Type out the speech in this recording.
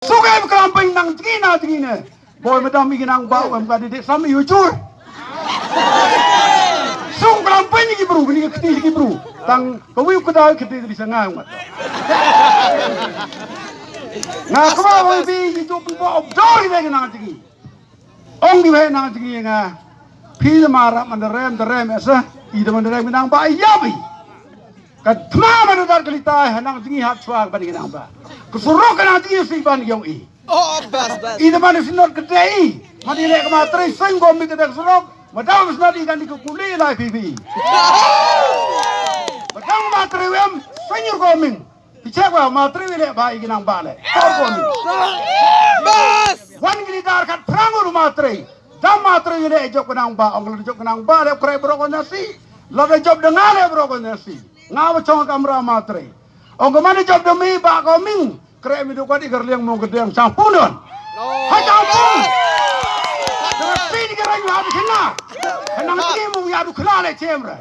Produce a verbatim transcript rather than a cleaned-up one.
Suk em klam pyn nang jngi na jngi ne. Boi madam i nang ba em ka dei sam i ujur. Suk klam pyn ki bru, ni ki kti ki bru. Tang ka wi ka da ki kti di sanga ngat. Nga ka ba wi bi i tu pi ba obdor i nang jngi. Ong di wei nang jngi nga. Phi da ma rap man da rem da rem esa. I da man da rem nang ba ya bi. Ka thma man da dar kali tai ha nang jngi hap chwa ban nang ba. Ka surok ka nang jngi si ban yong i. Oh, bas, bas. I da man sinot ka dei. Man i le ka ma trei seng gom mi ka dei surok. Ma dang sinot i kan di ka kuli lai phi phi. Ma dang ma trei wem seng yur gom ming. Pi chek wa ma trei wi le ba i nang ba le. Por ko ni. Bas. Wan ki dar kat prang ur ma trei. Dam ma trei wi le jop nang ba ong le jop nang ba le krei bro ko nasi. La de jop de nga le bro ko nasi. Nga ba chong kamra ma trei. Ong ko man jop de mi ba ko ming. Krei mi du ko di kerliang mo gedeng chang pun don. Ha chang pun. Dengan pi di kereng ha di kena. Kenang ti mo ya du kena le chem re.